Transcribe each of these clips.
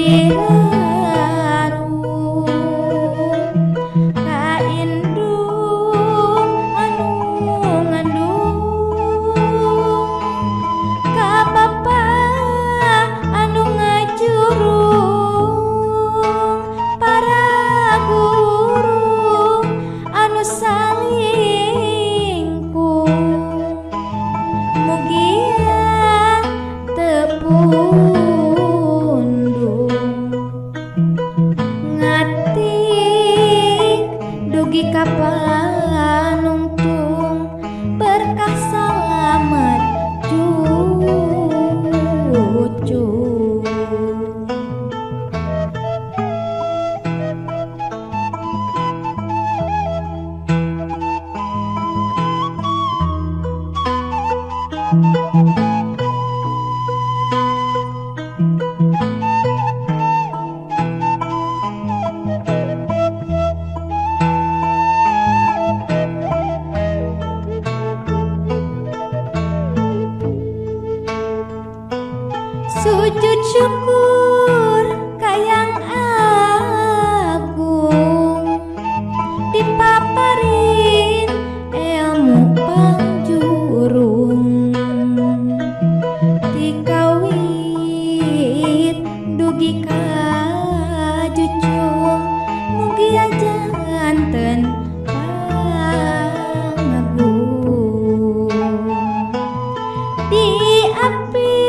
diraru ka indung anu ngandung ka bapa anu ngajurung para guru anu salingkung mugia teu pundung ngatik dugi ka panungtung berkah salamet cucu. Sujud syukur ka Yang Agung dipaparin ilmu pangjurung ti kawit dugi ka jucung mugia janten pangagung diaping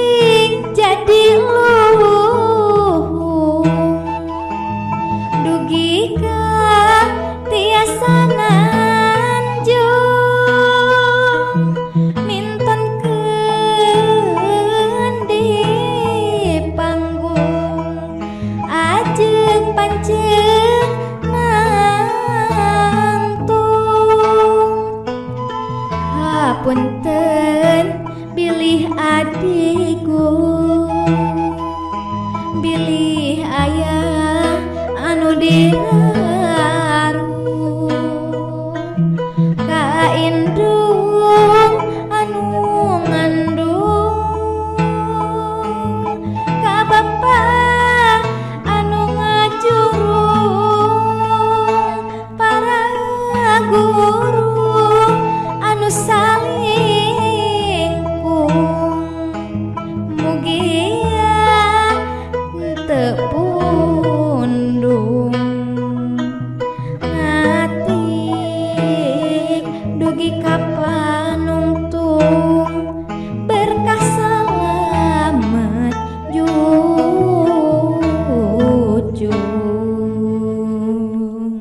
jadi luhung dugi ka tiasa nanjung mintonkeun di panggung ajeung pancen nangtung hapunten bilih adiku bilih ayah anu diraru ka indung anu ngandung ka bapa anu ngajurung para guru anu salingkung mugia teu pundung ngatik dugi ka